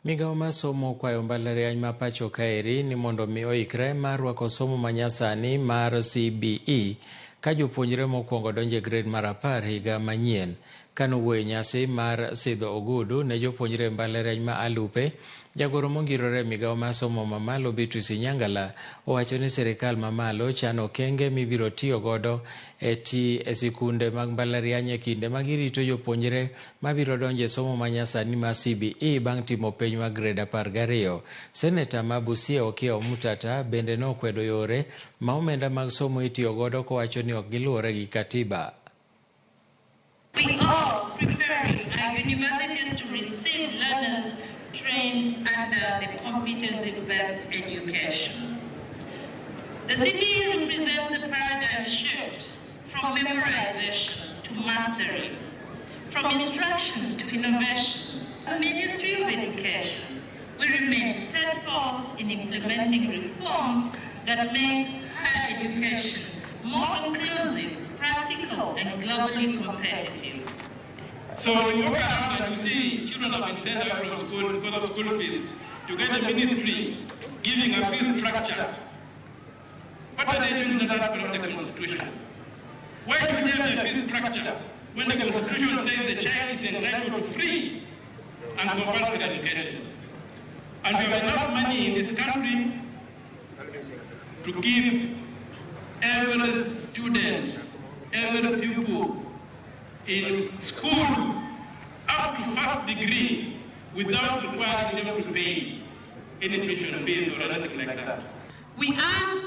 Migawo mar somo okwayo mbalariany ma pacho kaeri ni mondo mi oikre mar rwako somo manyasani mar CBE ka jopuonjre mokwongo donjo e grade mar 10 higa manyien. Kanowuoyo e nyasi mar sidho ogudu ne jopuonjre e mbalariany ma Alupe, jagoro mongirore e migawo mar somo mamalo Beatrice Inyangala owacho ni sirikal mamalo chano okenge mibiro tiyo godo e ti e sikunde mag mbalariany e kinde ma girito jopuonjre mabiro donjo e somo manyasani mar CBE bang' timo penj mar grade 12. Seneta ma Busia Okiya Omtatah bende nokwedo yore ma omenda mag somo itiyo godo kowacho ni ok giluwore gi katiba. We are preparing our universities to receive learners trained under the competency-based education. The CBE represents a paradigm shift from memorization to mastery, from instruction to innovation. The Ministry of Education will remain steadfast in implementing reforms that make higher education more inclusive, practical, and globally competitive. So when you look around and you see children have been sent away from school because of school fees, you get the ministry giving a fee structure. What are they doing that from the Constitution? Why should they have a fee structure when the Constitution says the child is entitled to free and compulsory education? And we have enough money in this country to give every student, every pupil in school up to first degree without requiring them to pay any tuition fees or anything like that. We ask,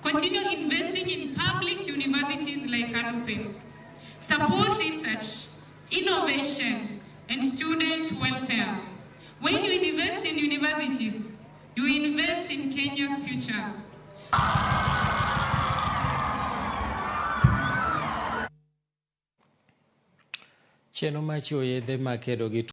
continue investing in public universities like Alupe. Support research, innovation, and student welfare. When you invest in universities, you invest in Kenya's future. Chenro mar chiwo yedhe makedo gi